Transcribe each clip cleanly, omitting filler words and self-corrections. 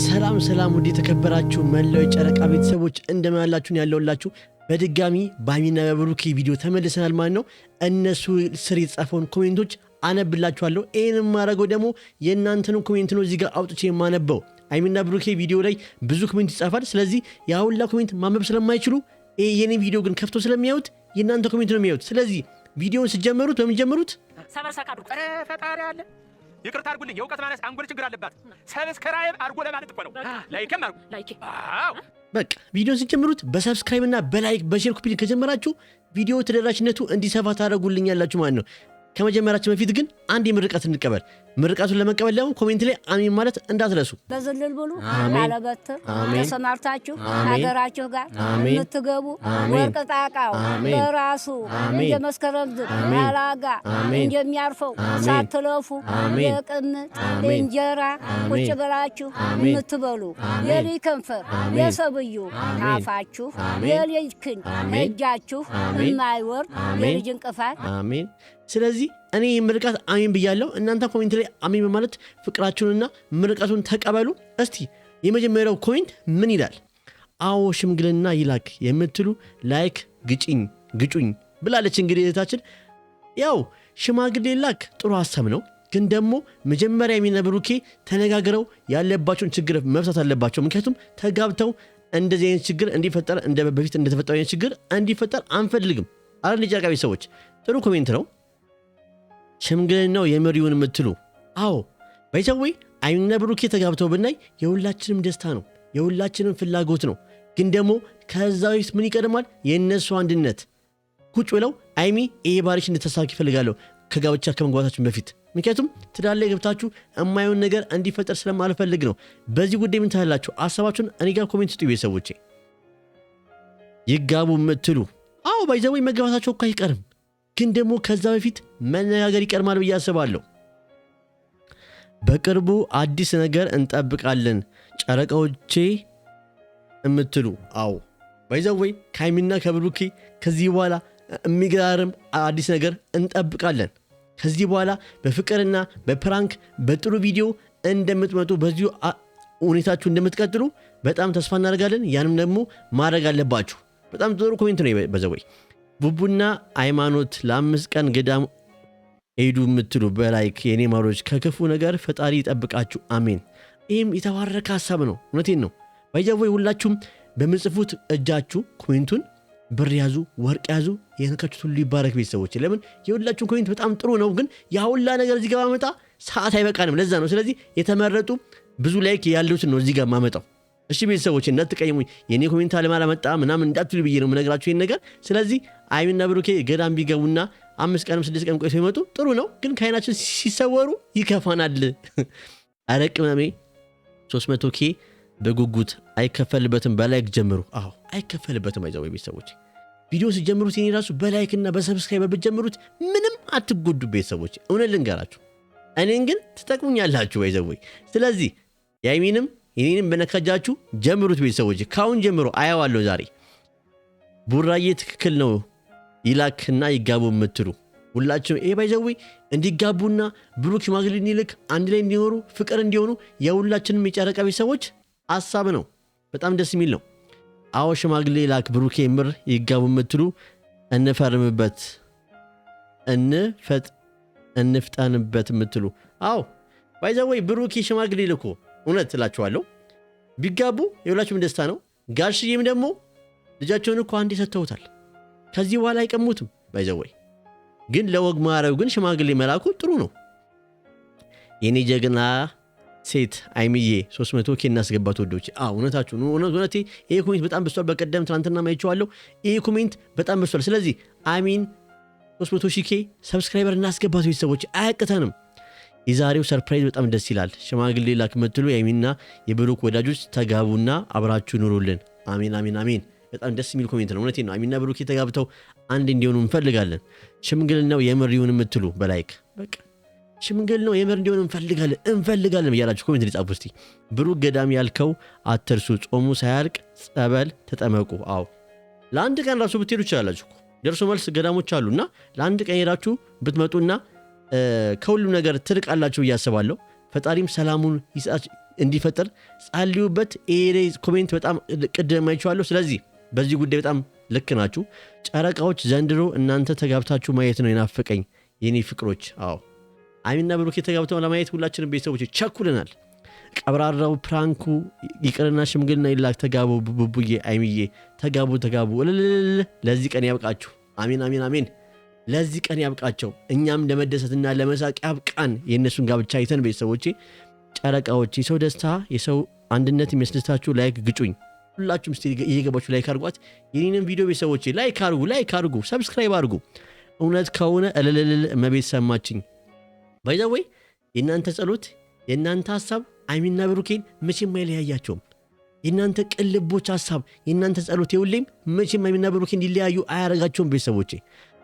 ሰላም ሰላም፣ ውድ የተከበራችሁ መላው የጨረቃ ቤተሰቦች እንደምን አላችሁን? ያለውላችሁ በድጋሚ በሀይሚና በብሩኬ ቪዲዮ ተመልሰናል ማለት ነው። እነሱ ስር የተጻፈውን comment ኦች አነብላችኋለሁ። ይህን የማደርገው ደግሞ የእናንተን comment ነው እዚህ ጋር አውጥቼ የማነበው። ሀይሚና ብሩኬ ቪዲዮ ላይ ብዙ comment ይጻፋል። ስለዚህ ያ ሁላ comment ማንበብ ስለማይችሉ የኔ ቪዲዮ ግን ከፍቶ ስለሚያዩት የእናንተ comment ነው የሚያዩት። ስለዚህ ቪዲዮውን ስትጀምሩት በሚጀምሩት ፈጣሪ አለ፣ ይቅርታ አድርጉልኝ። የእውቀት ማነስ አንጎል ችግር አለባት። Subscribe አድርጎ ለማለት እኮ ነው። Like ም አድርጎ Like። አዎ። በቃ ቪዲዮን ስትጀምሩት በ subscribe እና በ like፣ በ share፣ copy ከጀመራችሁ ቪዲዮ ተደራሽነቱ እንዲሰፋ ታደርጉልኛላችሁ ማለት ነው። ከመጀመራችን በፊት ግን አንድ የምርቃት እንቀበል። ምርቃቱን ለመቀበል ደግሞ comment ላይ አሜን ማለት እንዳትረሱ። በዝልል ብሉ። አሜን። አለበትር አሜን። ተሰማርታችሁ አሜን። ሀገራችሁ ጋር አሜን። የምትገቡ አሜን። ወርቅ ጣቃው አሜን። በራሱ አሜን። እንደ መስከረም ዝግ አሜን። አላጋ አሜን። እንደሚያርፈው አሜን። ሳትለፉ አሜን። የቅምጥ አሜን። እንጀራ አሜን። ቁጭ ብላችሁ አሜን። የምትበሉ አሜን። የልጅ ከንፈር አሜን። የሰብዩ አሜን። አፋችሁ አሜን። የልጅ ክንድ አሜን። እጃችሁ አሜን። የማይወርድ አሜን። የልጅ እንቅፋት። አሜን። ስለዚህ እኔ ምርቃት አሜን ብያለሁ። እናንተ comment ላይ አሜን በማለት ፍቅራችሁንና ምርቃቱን ተቀበሉ። እስቲ የመጀመሪያው comment ምን ይላል? አዎ ሽምግልና ይላክ የምትሉ like ግጭኝ ግጩኝ ብላለች። እንግዲህ እህታችን ያው ሽማግሌ ላክ ጥሩ ሀሳብ ነው፣ ግን ደግሞ መጀመሪያ ሀይሚና ብሩኬ ተነጋግረው ያለባቸውን ችግር መፍታት አለባቸው። ምክንያቱም ተጋብተው እንደዚህ አይነት ችግር እንዲፈጠር፣ እንደ በፊት እንደተፈጠረው አይነት ችግር እንዲፈጠር አንፈልግም። አረ ጨረቃ ቤተሰቦች ጥሩ comment ነው። ሽምግልናው የምር ይሁን የምትሉ፣ አዎ by the way ሀይሚና ብሩኬ ተጋብተው ብናይ የሁላችንም ደስታ ነው፣ የሁላችንም ፍላጎት ነው። ግን ደግሞ ከዛ በፊት ምን ይቀድማል? የእነሱ አንድነት። ቁጭ ብለው አይሚ ይሄ ባሪሽ እንድተሳክ ይፈልጋለሁ ከጋብቻ ከመግባታችን በፊት፣ ምክንያቱም ትዳር ላይ ገብታችሁ የማይሆን ነገር እንዲፈጠር ስለማልፈልግ ነው። በዚህ ጉዳይ ምን ትላላችሁ? ሀሳባችሁን እኔ ጋር comment ስጡ ቤተሰቦቼ። ይጋቡ የምትሉ፣ አዎ by the way መጋባታቸው እኮ አይቀርም፣ ግን ደግሞ ከዛ በፊት መነጋገር ይቀድማል ብዬ አስባለሁ። በቅርቡ አዲስ ነገር እንጠብቃለን ጨረቃዎቼ የምትሉ፣ አዎ by the way ከሀይሚና ከብሩኬ ከዚህ በኋላ የሚገራርም አዲስ ነገር እንጠብቃለን። ከዚህ በኋላ በፍቅርና በ prank በጥሩ ቪዲዮ እንደምትመጡ፣ በዚሁ ሁኔታችሁ እንደምትቀጥሉ በጣም ተስፋ እናደርጋለን። ያንም ደግሞ ማድረግ አለባችሁ። በጣም ጥሩ comment ነው by the way። ቡቡና ሃይማኖት ለ5 ቀን ገዳም ሄዱ የምትሉ በ like። የኔ ማሮች ከክፉ ነገር ፈጣሪ ይጠብቃችሁ፣ አሜን። ይህም የተባረከ ሀሳብ ነው። እውነቴን ነው። By the way ሁላችሁም በምጽፉት እጃችሁ comment ኡን ብር ያዙ፣ ወርቅ ያዙ፣ የነካችሁት ሁሉ ይባረክ። ቤተሰቦች ለምን የሁላችሁም comment በጣም ጥሩ ነው፣ ግን የሁላ ነገር እዚህ ጋር ማመጣ ሰዓት አይበቃንም። ለዛ ነው። ስለዚህ የተመረጡ ብዙ like ያሉትን ነው እዚህ ጋር ማመጣው። እሺ ቤተሰቦች እንዳትቀይሙኝ፣ የኔ comment አለማላመጣ ምናምን እንዳትሉ ብዬ ነው የምነግራችሁ ይሄን ነገር። ስለዚህ ሀይሚና ብሩኬ ገዳም ቢገቡና 5 ቀንም 6 ቀንም ቆይተው ይመጡ ጥሩ ነው፣ ግን ከአይናችን ሲሰወሩ ይከፋናል። አረ ቅመሜ 300 K በጉጉት አይከፈልበትም። በ like ጀምሩ። አዎ አይከፈልበትም። By the way ቤተሰቦች ቪዲዮ ሲጀምሩት የኔ ራሱ በ like ና በ subscribe ብትጀምሩት ምንም አትጎዱ ቤተሰቦች፣ እውነት ልንገራችሁ። እኔን ግን ትጠቅሙኛላችሁ by the way። ስለዚህ የሀይሚንም የኔንም በነካጃችሁ ጀምሩት ቤተሰቦች፣ ካሁን ጀምሮ አየዋለሁ ዛሬ። ቡራዬ ትክክል ነው ይላክና ይጋቡ የምትሉ ሁላችሁም፣ ይሄ by the way እንዲጋቡና ብሩክ ሽማግሌ እንዲልክ፣ አንድ ላይ እንዲኖሩ፣ ፍቅር እንዲሆኑ የሁላችንም የጨረቃ ቤተሰቦች ሀሳብ ነው። በጣም ደስ የሚል ነው። አዎ ሽማግሌ ላክ ብሩኬ ምር ይጋቡ የምትሉ እንፈርምበት እንፍጠንበት የምትሉ፣ አዎ by the way ብሩኬ ሽማግሌ ልኮ እውነት እላችኋለሁ ቢጋቡ የሁላችሁም ደስታ ነው። ጋሽዬም ደግሞ ልጃቸውን እኮ አንዴ ሰጥተውታል። ከዚህ በኋላ አይቀሙትም። By the way ግን ለወግ ማዕረጉ ግን ሽማግሌ መላኩ ጥሩ ነው። የኔ ጀግና ሴት አይምዬ 300 K እናስገባት ወዶች። እውነታችሁ እውነቴ ይሄ comment በጣም በዝቷል። በቀደም ትናንትና ማይቼዋለሁ። ይሄ comment በጣም በዝቷል። ስለዚህ አሚን 300 ሺህ K subscriber እናስገባት ቤተሰቦች፣ አያቅተንም። የዛሬው surprise በጣም ደስ ይላል። ሽማግሌ ላክ የምትሉ የአይሚና የብሩክ ወዳጆች ተጋቡና አብራችሁ ኑሩልን። አሜን አሜን አሜን። በጣም ደስ የሚል comment ነው። እውነቴን ነው። አይሚና ብሩክ ተጋብተው አንድ እንዲሆኑ እንፈልጋለን። ሽምግልናው የምር ይሁን የምትሉ በ like። በቃ ሽምግልናው የምር እንዲሆን እንፈልጋለን እንፈልጋለን እያላችሁ comment ሊጻፉ እስቲ። ብሩክ ገዳም ያልከው አትርሱ። ጾሙ ሳያልቅ ጸበል ተጠመቁ። አዎ ለአንድ ቀን ራሱ ብትሄዱ ይችላላችሁ። ደርሶ መልስ ገዳሞች አሉና ለአንድ ቀን ሄዳችሁ ብትመጡና ከሁሉም ነገር ትርቃላችሁ ብዬ አስባለሁ። ፈጣሪም ሰላሙን እንዲፈጠር ጸልዩበት። ይሄ comment በጣም ቅድም አይቼዋለሁ። ስለዚህ በዚህ ጉዳይ በጣም ልክ ናችሁ ጨረቃዎች። ዘንድሮ እናንተ ተጋብታችሁ ማየት ነው የናፈቀኝ የኔ ፍቅሮች። አዎ፣ ሀይሚና ብሩኬ ተጋብተው ለማየት ሁላችንም ቤተሰቦች ቸኩለናል። ቀብራራው prank ኡ ይቅርና ሽምግልና ይላክ። ተጋቡ ቡቡዬ፣ አይሚዬ ተጋቡ፣ ተጋቡ። እልልል ለዚህ ቀን ያብቃችሁ። አሜን፣ አሜን፣ አሜን። ለዚህ ቀን ያብቃቸው። እኛም ለመደሰትና ለመሳቅ ያብቃን። የእነሱን ጋብቻ አይተን ቤተሰቦቼ፣ ጨረቃዎች፣ የሰው ደስታ የሰው አንድነት የሚያስደስታችሁ like ግጩኝ። ሁላችሁም እስቲ እየገባችሁ like አድርጓት። የኔንም ቪዲዮ ቤተሰቦቼ like አድርጉ፣ like አድርጉ፣ subscribe አድርጉ። እውነት ከሆነ እልልልል እመቤት ሰማችኝ። By the way የእናንተ ጸሎት የእናንተ ሀሳብ አይሚና ብሩኬን መቼም አይለያያቸውም። የእናንተ ቅልቦች ሀሳብ የእናንተ ጸሎት የሁሌም መቼም አይሚና ብሩኬን እንዲለያዩ አያረጋቸውም። ቤተሰቦቼ፣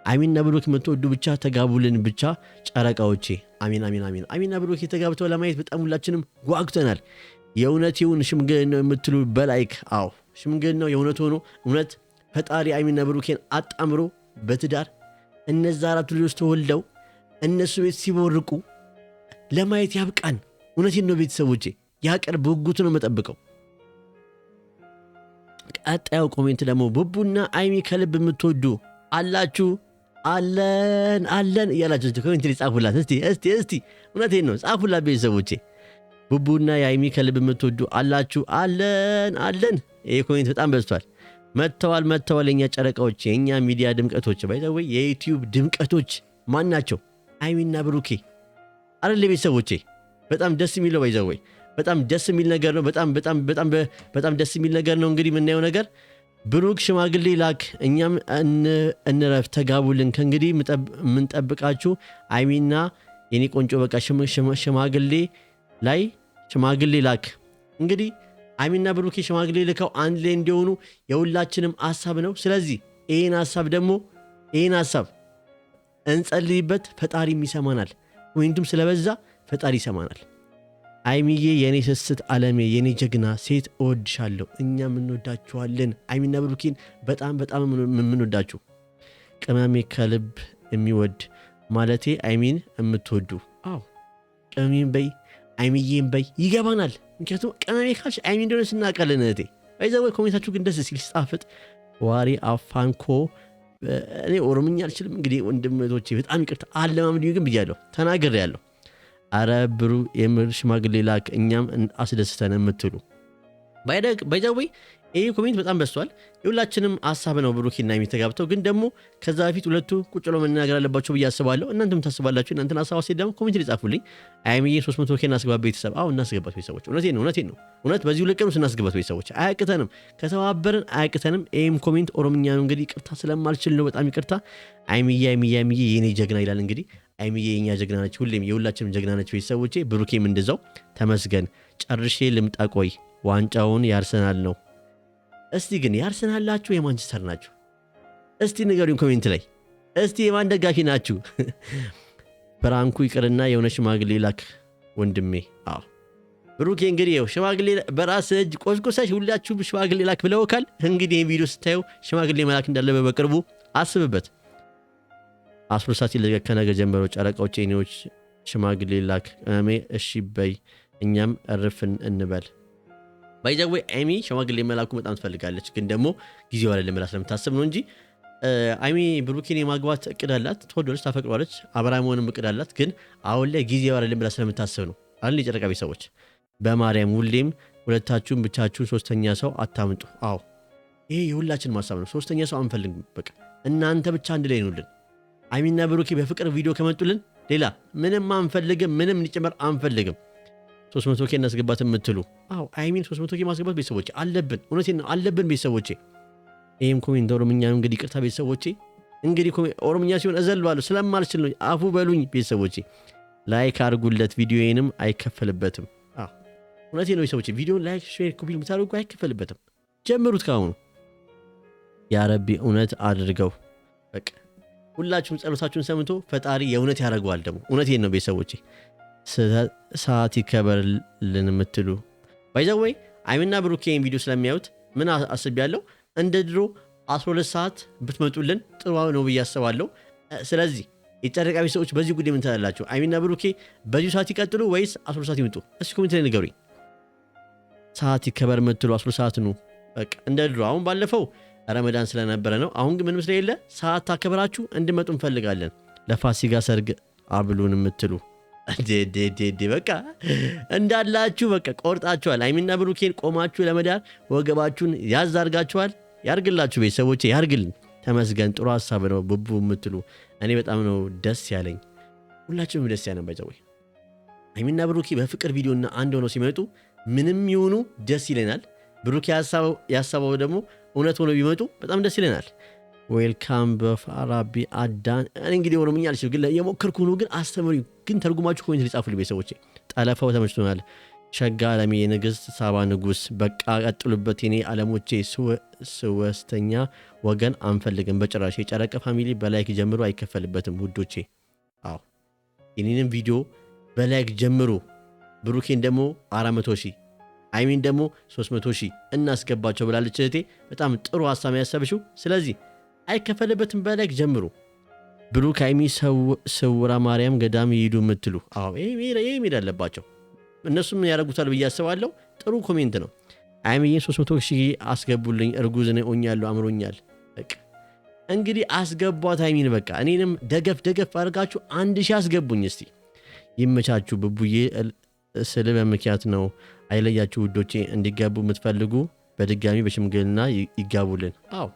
አይሚና ብሩክ የምትወዱ ብቻ ተጋቡልን ብቻ ጨረቃዎቼ። አሚን፣ አሚን፣ አሚን። አይሚና ብሩኬ ተጋብተው ለማየት በጣም ሁላችንም ጓጉተናል። የእውነት ይሁን ሽምግልናው የምትሉ በ like። አዎ፣ ሽምግልናው የእውነት ሆኖ እውነት ፈጣሪ አይሚና ብሩኬን አጣምሮ በትዳር እነዛ አራቱ ልጆች ተወልደው እነሱ ቤት ሲቦርቁ ለማየት ያብቃን። እውነቴን ነው ቤተሰቦቼ፣ ያቀር በጉጉት ነው የምጠብቀው። ቀጣዩ comment ደግሞ ቡቡና አይሚ ከልብ የምትወዱ አላችሁ? አለን አለን እያላችሁ comment ላይ ጻፉላት። እስቲ እስቲ እስቲ እውነቴን ነው ጻፉላት ቤተሰቦቼ። ቡቡና የአይሚ ከልብ የምትወዱ አላችሁ? አለን አለን። ይህ comment በጣም በዝቷል። መጥተዋል መጥተዋል። የኛ ጨረቃዎች፣ የእኛ ሚዲያ ድምቀቶች፣ by the way የዩቲዩብ ድምቀቶች ማን ናቸው? አይሚና ብሩኬ አይደል ቤተሰቦቼ? በጣም ደስ የሚለው by the way በጣም ደስ የሚል ነገር ነው። በጣም በጣም በጣም በጣም ደስ የሚል ነገር ነው። እንግዲህ የምናየው ነገር ብሩክ ሽማግሌ ላክ፣ እኛም እንረፍ፣ ተጋቡልን። ከእንግዲህ የምንጠብቃችሁ አይሚና የኔ ቆንጆ በቃ ሽማግሌ ላይ ሽማግሌ ላክ። እንግዲህ አይሚና ብሩኬ ሽማግሌ ልከው አንድ ላይ እንዲሆኑ የሁላችንም ሀሳብ ነው። ስለዚህ ይህን ሀሳብ ደግሞ ይህን ሀሳብ እንጸልይበት፣ ፈጣሪም ይሰማናል። ወይንቱም ስለበዛ ፈጣሪ ይሰማናል። አይሚዬ የኔ ስስት አለሜ የኔ ጀግና ሴት እወድሻለሁ። እኛም እንወዳችኋለን። አይሚና ብሩኬን በጣም በጣም የምንወዳችሁ። ቅመሜ ከልብ የሚወድ ማለቴ አይሚን የምትወዱ፣ አዎ፣ ቅመሜን በይ አይሚዬን በይ ይገባናል። ምክንያቱም ቅመሜ ካልሽ አይሚ እንደሆነ ስናውቃለን። እህቴ by the way comment ኣችሁ ግን ደስ ሲል ሲጣፍጥ warri afaan koo እኔ ኦሮምኛ አልችልም። እንግዲህ ወንድምቶቼ በጣም ይቅርታ አለማምድ ግን ብያለሁ፣ ተናግሬያለሁ። አረ ብሩ የምር ሽማግሌ ላክ እኛም አስደስተን የምትሉ by the way ይህ comment በጣም በዝቷል። የሁላችንም ሀሳብ ነው። ብሩኬና ሀይሚ ተጋብተው ግን ደግሞ ከዛ በፊት ሁለቱ ቁጭ ብለው መነጋገር አለባቸው ብዬ አስባለሁ። እናንተም ታስባላችሁ። እናንተን ሀሳብ አስተያየት ደግሞ comment ላይ ጻፉልኝ። ሀይሚዬ 300 K እናስገባ ቤተሰብ። አዎ እናስገባት ቤተሰቦች። እውነቴን ነው፣ እውነቴን ነው። እውነት በዚህ 2 ቀን ውስጥ እናስገባት ቤተሰቦች። አያቅተንም፣ ከተባበርን አያቅተንም። ይህም comment ኦሮምኛ ነው እንግዲህ ይቅርታ ስለማልችል ነው። በጣም ይቅርታ። አይሚዬ አይሚዬ አይሚዬ የኔ ጀግና ይላል እንግዲህ። አይሚዬ የኛ ጀግና ነች፣ ሁሌም የሁላችንም ጀግና ነች ቤተሰቦቼ። ብሩኬም እንደዛው። ተመስገን። ጨርሼ ልምጣ። ቆይ ዋንጫውን ያርሰናል ነው። እስቲ ግን የአርሰናል ናችሁ የማንቸስተር ናችሁ? እስቲ ንገሩኝ comment ላይ። እስቲ የማን ደጋፊ ናችሁ? Prank ኡ ይቅርና የሆነ ሽማግሌ ላክ ወንድሜ። አዎ ብሩኬ እንግዲህ ይኸው ሽማግሌ በራስ እጅ ቆስቁሰሽ ሁላችሁም ሽማግሌ ላክ ብለውካል። እንግዲህ ይህን ቪዲዮ ስታየው ሽማግሌ መላክ እንዳለበ በቅርቡ አስብበት። 12 ሰዓት ይለቀቅ ከነገ ጀምሮ። ጨረቃዎች የኔዎች ሽማግሌ ላክ ቅመሜ እሺ በይ እኛም እርፍን እንበል። By the way አይሚ ሽማግሌ መላኩ በጣም ትፈልጋለች፣ ግን ደግሞ ጊዜው አይደለም ብላ ስለምታስብ ነው እንጂ አይሚ ብሩኬን የማግባት እቅድ አላት። ትወደዋለች፣ ታፈቅረዋለች፣ አብራ መሆንም እቅድ አላት። ግን አሁን ላይ ጊዜው አይደለም ብላ ስለምታስብ ነው አይደል? የጨረቃ ቤተሰቦች በማርያም ሁሌም ሁለታችሁን ብቻችሁን ሶስተኛ ሰው አታምጡ። አዎ ይሄ የሁላችን ሀሳብ ነው። ሶስተኛ ሰው አንፈልግም። በቃ እናንተ ብቻ አንድ ላይ ኑልን። አይሚና ብሩኬ በፍቅር ቪዲዮ ከመጡልን ሌላ ምንም አንፈልግም። ምንም እንዲጨመር አንፈልግም። 300 K እናስገባት የምትሉ፣ አዎ አይሚን 300 K ማስገባት ቤተሰቦቼ አለብን። እውነቴን ነው አለብን ቤተሰቦቼ። ይህም comment ኦሮምኛ ነው እንግዲህ ይቅርታ ቤተሰቦቼ። እንግዲህ ኦሮምኛ ሲሆን እዘለዋለሁ ስለማልችል ነው። አፉ በሉኝ ቤተሰቦቼ። Like አድርጉለት፣ ቪዲዮዬንም አይከፈልበትም። አዎ እውነቴን ነው ቤተሰቦቼ። ቪዲዮን like፣ share፣ copy የምታደርጉ አይከፈልበትም። ጀምሩት ካሁኑ። ያረቢ እውነት አድርገው። በቃ ሁላችሁም ጸሎታችሁን ሰምቶ ፈጣሪ የእውነት ያደርገዋል። ደግሞ እውነቴን ነው ቤተሰቦቼ። ሰዓት ይከበርልን የምትሉ፣ by the way አይሚና ብሩኬን ቪዲዮ ስለሚያዩት ምን አስቤያለሁ፣ እንደ ድሮ 12 ሰዓት ብትመጡልን ጥሩ ነው ብዬ አስባለሁ። ስለዚህ የጨረቃ ቤተሰቦች በዚህ ጉዳይ ምን ትላላችሁ? አይሚና ብሩኬ በዚሁ ሰዓት ይቀጥሉ ወይስ 12 ሰዓት ይምጡ? እስኪ comment ላይ ንገሩኝ። ሰዓት ይከበር የምትሉ 12 ሰዓት ኑ። በቃ እንደ ድሮ። አሁን ባለፈው ረመዳን ስለነበረ ነው። አሁን ግን ምንም ስለሌለ ሰዓት ታከብራችሁ እንድመጡ እንፈልጋለን። ለፋሲካ ሰርግ አብሉን የምትሉ ዴ በቃ እንዳላችሁ በቃ ቆርጣችኋል። ሀይሚና ብሩኬን ቆማችሁ ለመዳር ወገባችሁን ያዝ አድርጋችኋል። ያርግላችሁ ቤተሰቦቼ፣ ያርግልን። ተመስገን። ጥሩ ሀሳብ ነው ቡቡ የምትሉ እኔ በጣም ነው ደስ ያለኝ። ሁላችንም ደስ ያለን by the way ሀይሚና ብሩኬ በፍቅር ቪዲዮና አንድ ሆነው ሲመጡ ምንም ይሁኑ ደስ ይለናል። ብሩኬ ያሰበው ደግሞ እውነት ሆኖ ቢመጡ በጣም ደስ ይለናል። Welcome በፋራቢ አዳን። እኔ እንግዲህ ኦሮምኛ አልችልም፣ ግን የሞከርኩ ነው። ግን አስተምሪ፣ ግን ተርጉማችሁ comment ሊጻፉልኝ ቤተሰቦቼ። ጠለፋው ተመችቶናል። ሸጋ አለሜ፣ የንግስት ሳባ ንጉስ፣ በቃ ቀጥሉበት የኔ አለሞቼ። ስወስተኛ ወገን አንፈልግም በጭራሽ። የጨረቀ family በ like ጀምሩ፣ አይከፈልበትም ውዶቼ። አዎ የኔንም ቪዲዮ በ like ጀምሩ። ብሩኬን ደግሞ 400 ሺህ፣ አይሚን ደግሞ 300 ሺህ እናስገባቸው ብላለች እህቴ። በጣም ጥሩ ሀሳብ ያሰብሽው። ስለዚህ አይከፈልበትም፣ በ like ጀምሩ። ብሩክ አይሚ ስውራ ማርያም ገዳም ይሂዱ የምትሉ፣ አዎ ይሄ መሄድ አለባቸው። እነሱም ያደርጉታል ብዬ አስባለሁ። ጥሩ comment ነው። አይሚዬን 300 ሺህ አስገቡልኝ፣ እርጉዝ ነኝ ሆኛለሁ፣ አምሮኛል። በቃ እንግዲህ አስገቧት አይሚን። በቃ እኔንም ደገፍ ደገፍ አድርጋችሁ 1000 አስገቡኝ እስቲ። ይመቻችሁ። ብቡዬ ስል በምክንያት ነው። አይለያችሁ ውዶቼ። እንዲጋቡ የምትፈልጉ በድጋሚ በሽምግልና ይጋቡልን። አዎ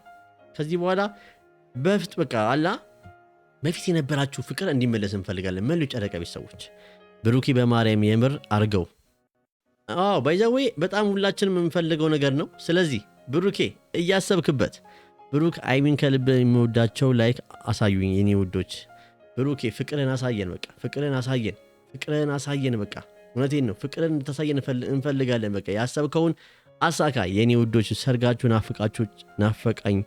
ከዚህ በኋላ በፊት በቃ አላ በፊት የነበራችሁ ፍቅር እንዲመለስ እንፈልጋለን። መሉ ጨረቃ ቤተሰቦች ብሩኪ በማርያም የምር አርገው። አዎ by the way በጣም ሁላችንም የምንፈልገው ነገር ነው። ስለዚህ ብሩኬ እያሰብክበት፣ ብሩክ አይሚን ከልብ የሚወዳቸው like አሳዩኝ የኔ ውዶች። ብሩኬ ፍቅርን አሳየን፣ በቃ ፍቅርን አሳየን፣ ፍቅርን አሳየን። በቃ እውነቴን ነው፣ ፍቅርን እንድታሳየን እንፈልጋለን። በቃ ያሰብከውን አሳካ የኔ ውዶች። ሰርጋችሁ ናፍቃችሁ ናፈቃኝ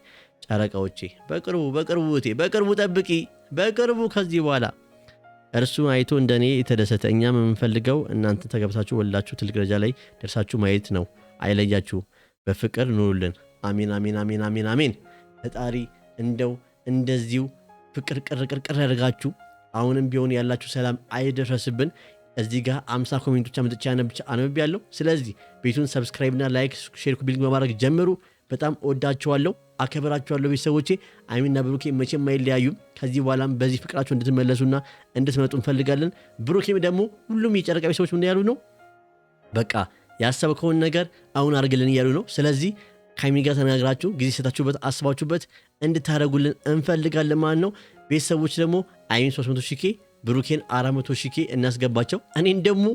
ጨረቃዎቼ። በቅርቡ በቅርቡ እህቴ፣ በቅርቡ ጠብቂ፣ በቅርቡ ከዚህ በኋላ እርሱ አይቶ እንደኔ የተደሰተ። እኛም የምንፈልገው እናንተ ተገብታችሁ ወልዳችሁ ትልቅ ደረጃ ላይ ደርሳችሁ ማየት ነው። አይለያችሁ፣ በፍቅር ኑሩልን። አሜን አሜን አሜን አሜን አሜን። ፈጣሪ እንደው እንደዚሁ ፍቅር ቅር ቅር ቅር ያደርጋችሁ። አሁንም ቢሆን ያላችሁ ሰላም አይደረስብን። እዚህ ጋር 50 comment ኦች አምጥቼ አንብቤ ያለው። ስለዚህ ቤቱን subscribe ና like፣ share፣ copy link በማድረግ ጀምሩ። በጣም እወዳችኋለሁ፣ አከብራችኋለሁ ቤተሰቦቼ። አይሚና ብሩኬ መቼም አይለያዩም። ከዚህ በኋላም በዚህ ፍቅራችሁ እንድትመለሱና እንድትመጡ እንፈልጋለን። ብሩኬም ደግሞ ሁሉም የጨረቃ ቤተሰቦች ምን ያሉ ነው? በቃ ያሰብከውን ነገር አሁን አድርግልን እያሉ ነው። ስለዚህ ከሀይሚ ጋር ተነጋግራችሁ ጊዜ ሰታችሁበት አስባችሁበት እንድታደርጉልን እንፈልጋለን ማለት ነው። ቤተሰቦች ደግሞ አይሚን 300 ሺህ K፣ ብሩኬን 400 ሺህ K እናስገባቸው። እኔን ደግሞ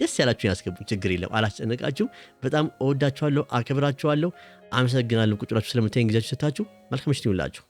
ደስ ያላችሁን ያስገቡ፣ ችግር የለም፣ አላስጨነቃችሁም። በጣም እወዳችኋለሁ፣ አከብራችኋለሁ። አመሰግናለሁ። ቁጭ ብላችሁ ስለምታዩኝ ጊዜያችሁ ሰታችሁ መልካም ምሽት ይሁንላችሁ።